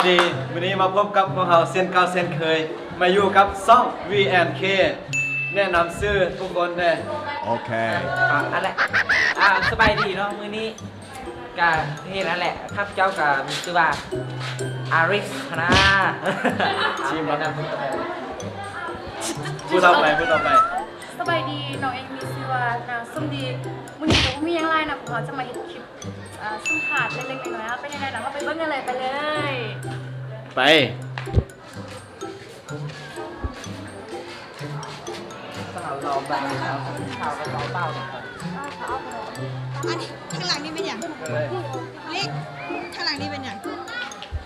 ດີ ມື້ນີ້ມາພົບກັບພວກເຮົາເຊັ່ນເກົ່າເຊັ່ນເຄີຍ ມາຢູ່ກັບຊ່ອງ ວີແອນເຄ ແນະນຳຊື່ທຸກຄົນແດ່. ໂອເຄ ອ່າ ອັນແຫຼະ ອ່າ ສະບາຍດີເນາະ ມື້ນີ້ກະເຮັດອັນແຫຼະ ຂ້າພະເຈົ້າກະມີຊື່ວ່າ ອາລິສ ນະ ຊີມ ແນະນຳ ຜູ້ຕໍ່ໄປ ຜູ້ຕໍ່ໄປ. ສະບາຍດີ ນ້ອງເອງມີຊື່ວ່າ ນາງສົມດີ. ມື້ນີ້ກະບໍ່ມີຫຍັງຫຼາຍນະ ພວກເຮົາຈະມາເຮັດຄລິບ ອ່າ ສຳພາດເລັກໆນ້ອຍໆ ເອົາ ເປັນຈັ່ງໃດລະ ເຮົາໄປເບິ່ງກັນເລີຍ ໄປເລີຍ ໄປ. ອັນນີ້ ຂ້າງຫຼັງນີ້ເປັນຫຍັງ? ເລັກ ຂ້າງຫຼັງນີ້ເປັນຫຍັງ?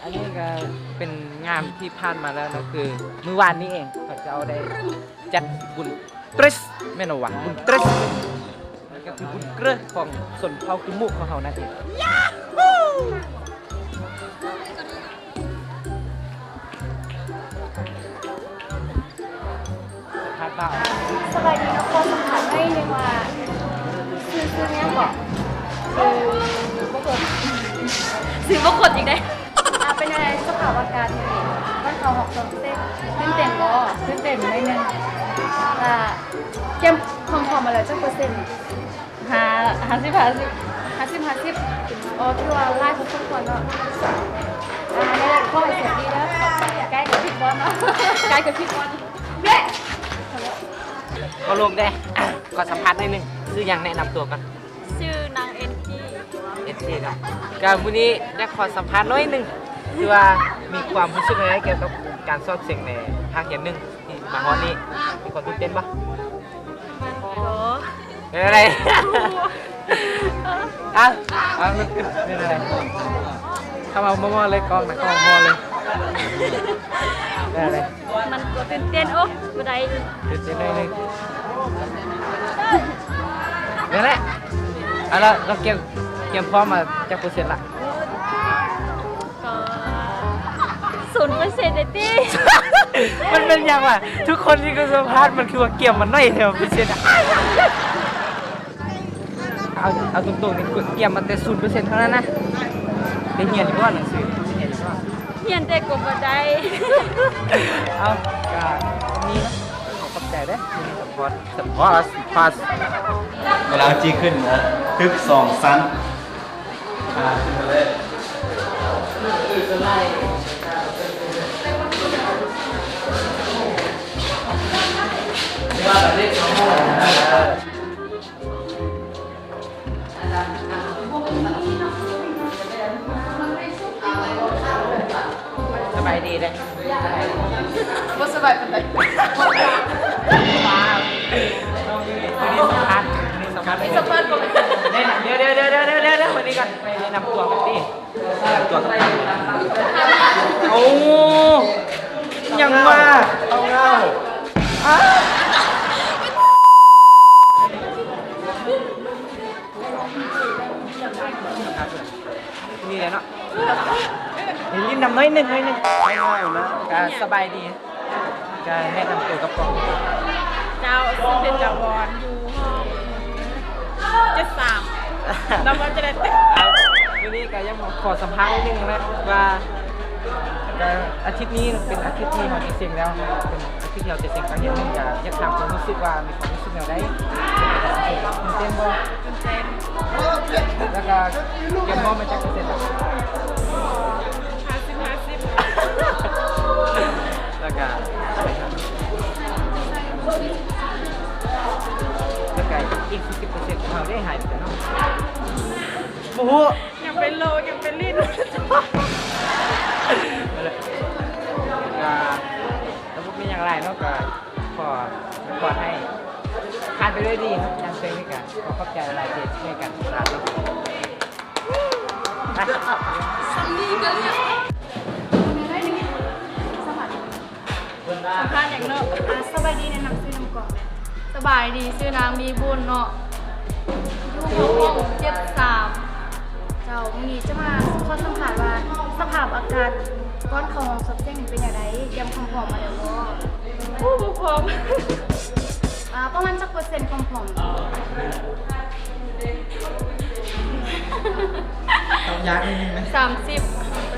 ອັນນີ້ກະເປັນງານທີ່ຜ່ານມາແລ້ວເນາະ ຄືມື້ວານນີ້ເອງ ເຂົາເຈົ້າໄດ້ຈັດບຸນ ເກຣັສ ແມ່ນຫວາ ບຸນເກຣັສ ມັນກະຄືບຸນເກຣັສຂອງຊົນເຜົ່າກິມມຸຂອງເຮົານັ້ນເອງ. ສະບາຍດີເນາະ ຂໍສຳພາດໜ້ອຍໜຶ່ງວ່າ ຊື່ ຊື່ຫຍັງເກາະ? ຊື່ ຊື່ບໍ່ຄົດ ຊື່ບໍ່ຄົດອີກເດ້. ອ່າ ເປັນຈັ່ງໃດສະພາບອາກາດມື້ນີ້ ວັນເຂົ້າຮອບສອບເສັງ ຕື່ນເຕັ້ນບໍ່? ຕື່ນເຕັ້ນໜ້ອຍໜຶ່ງ. ລະກຽມຄວາມພ້ອມມາແລ້ວຈັກເປີເຊັນ? ຫ້າ ຫ້າສິບ ຫ້າສິບ ຫ້າສິບ ຫ້າສິບ. ໂອ້ ຖືວ່າຫຼາຍພໍສົມຄວນເນາະ. ອ່າ ແນວໃດຂໍໃຫ້ໂຊກດີເດີ. ໃກ້ກະຖືກບອນເນາະ ໃກ້ກະຖືກບອນ. ເດ້ ຂໍລົງແດ່ ຂໍສຳພາດໜ້ອຍໜຶ່ງ ຊື່ຫຍັງ? ແນະນຳຕົວກ່ອນ. ຊື່ນາງເອັນທີ ເອັນທີເນາະ. ກະມື້ນີ້ຢາກຂໍສຳພາດໜ້ອຍໜຶ່ງ ຄືວ່າມີຄວາມຮູ້ສຶກແນວໃດກ່ຽວກັບການສອບເສັງໃນພາກຮຽນໜຶ່ງທີ່ມາຮອດນີ້ ມີຄວາມຕື່ນເຕັ້ນບໍ່? ໂອ້ ເປັນຈັ່ງໃດ? ເອົາ ເອົາ ເປັນຈັ່ງໃດ? ເຂົ້າມາມໍ່ໆເລີຍ ກ້ອງນະ ເຂົ້າມາມໍ່ໆເລີຍ. ເປັນຈັ່ງໃດ? ມັນກະຕື່ນເຕັ້ນ ໂອ້ ບໍ່ໄດ້ ຕື່ນເຕັ້ນໜ້ອຍໜຶ່ງ. ນັ້ນແຫຼະ ເອົາລະ ລະກຽມ ກຽມພ້ອມມາຈັກເປີເຊັນລະ? ກະສູນເປີເຊັນເດ້ຕິ. ມັນເປັນຫຍັງວະ? ທຸກຄົນທີ່ກະສຳພາດມັນຄືວ່າກຽມມາໜ້ອຍແທ້ເປີເຊັນອະ. ເອົາ ເອົາຕົງໆນີ້ ກຽມມາແຕ່ສູນເປີເຊັນເທົ່ານັ້ນນະ. ໄດ້ຮຽນຢູ່ບໍ່ໜັງສື? ຮຽນຢູ່ບໍ່? ຮຽນແຕ່ກະບໍ່ໄດ້. ເອົາ ກະມີເນາະ. ຂໍຂອບໃຈເດີ້ ມີຊັບພອດ ຊັບພອດ ຊັບພອດ. ເວລາຈີຂຶ້ນນະ ຕຶກສອງຊັ້ນ. ອ່າ ຂຶ້ນມາເລີຍ. ສະບາຍດີເດ້. ບໍ່ສະບາຍປານໃດ. ສຳພາດ ສຳພາດ ມີສຳພາດບໍ່? ດຽວໆໆໆ ມານີ້ກ່ອນ ໄປແນະນຳຕົວກັນຕິ. ໂອ້ ຫຍັງວະ? ເອົາເອົາ ນີ້ແຫຼະເນາະ ຫຼິ້ນນຳໜ້ອຍໜຶ່ງ ໜ້ອຍໜຶ່ງ. ກະສະບາຍດີ. ກະແນະນຳໂຕກັບກ້ອງ. ເຈົ້າ ຊື່ເພັນດາວອນ ຢູ່ຫ້ອງເຈັດສາມ ລະບໍ່ຈະໄດ້. ມື້ນີ້ກະຢາກມາຂໍສຳພາດໜ້ອຍໜຶ່ງນະ ວ່າ ກະອາທິດນີ້ເປັນອາທິດທີ່ເຮົາຈະເສັງແລ້ວ ເປັນອາທິດທີ່ເຮົາຈະເສັງຄັ້ງທີໜຶ່ງ. ກະຢາກຖາມຄວາມຮູ້ສຶກວ່າມີຄວາມຮູ້ສຶກແນວໃດ? ຕື່ນເຕັ້ນບໍ່? ຕື່ນເຕັ້ນ. ລະກະກຽມພ້ອມມາຈັກເປີເຊັນລະ? ຫ້າສິບ ຫ້າສິບ. ລະກະ ລະກະອີກສີ່ສິບເປີເຊັນຂອງເຮົາໄດ້ຫາຍໄປແລ້ວເນາະ. ບໍ່ຮູ້ ຍັງໄປໂລ ຍັງໄປຫຼິ້ນ. ກະ ກະບໍ່ມີຫຍັງຫຼາຍເນາະ ກະຂໍອວຍພອນໃຫ້ຜ່ານໄປດ້ວຍດີເນາະ. ຢ່າງເຊິ່ງນີ້ກະຂໍຂອບໃຈຫຼາຍໆທີ່ໃຫ້ການສະໜັບສະໜູນ. ສຳພາດຫຍັງເນາະ? ອ່າ ສະບາຍດີ ແນະນຳຊື່ນຳກ້ອງແດ່. ສະບາຍດີ ຊື່ນາງມີບຸນເນາະ ຢູ່ຫ້ອງເຈັດສາມ. ເຈົ້າ ມື້ນີ້ຈະມາຂໍສຳພາດວ່າ ສະພາບອາກາດກ່ອນເຂົ້າຫ້ອງສອບເສັງເປັນແນວໃດ? ກຽມຄວາມພ້ອມມາແລ້ວບໍ່? ໂອ້ ບໍ່ພ້ອມ. ອ່າ ປະມານຈັກເປີເຊັນຄວາມພ້ອມ? ຕອບຍາກນິດໜຶ່ງນະ. ສາມສິບ.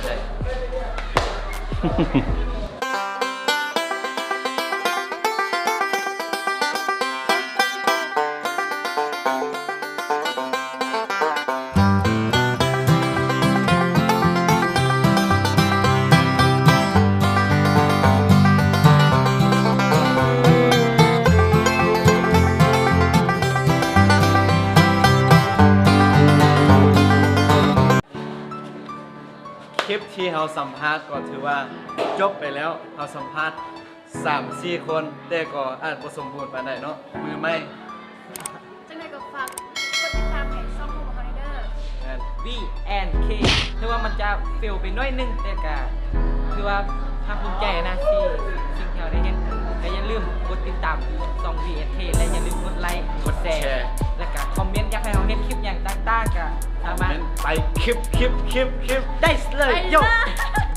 ດໄດ້. ຄລິບທີ່ເຮົາສຳພາດກໍຖືວ່າຈົບໄປແລ້ວ. ເຮົາສຳພາດສາມສີ່ຄົນ ແຕ່ກໍອາດບໍ່ສົມບູນປານໃດເນາະ ມືໃໝ່. ຈັ່ງໃດກໍຝາກກົດຕິດຕາມໃຫ້ຊ່ອງຂອງເຮົາແດ່ເດີ. ແມ່ນ ວີແອນເຄ ເຖິງວ່າມັນຈະເຟວໄປໜ້ອຍໜຶ່ງ ແຕ່ກະຖືວ່າພາກພູມໃຈນະ ທີ່ສິ່ງທີ່ເຮົາໄດ້ເຮັດ ແລະຢ່າລືມກົດຕິດຕາມຊ່ອງ ວີແອນເຄ ແລະຢ່າລືມກົດໄລ ກົດແຊ ແຊ ແລະກະຄອມເມັນ ຢາກໃຫ້ເຮົາເຮັດຄລິບຫຍັງຕ່າງໆ ກະສາມາດ ຄອມເມັນໄປ ຄລິບ ຄລິບ ຄລິບ ຄລິບ ໄດ້ເລີຍ ໄປ ໂຢ ເລີຍ.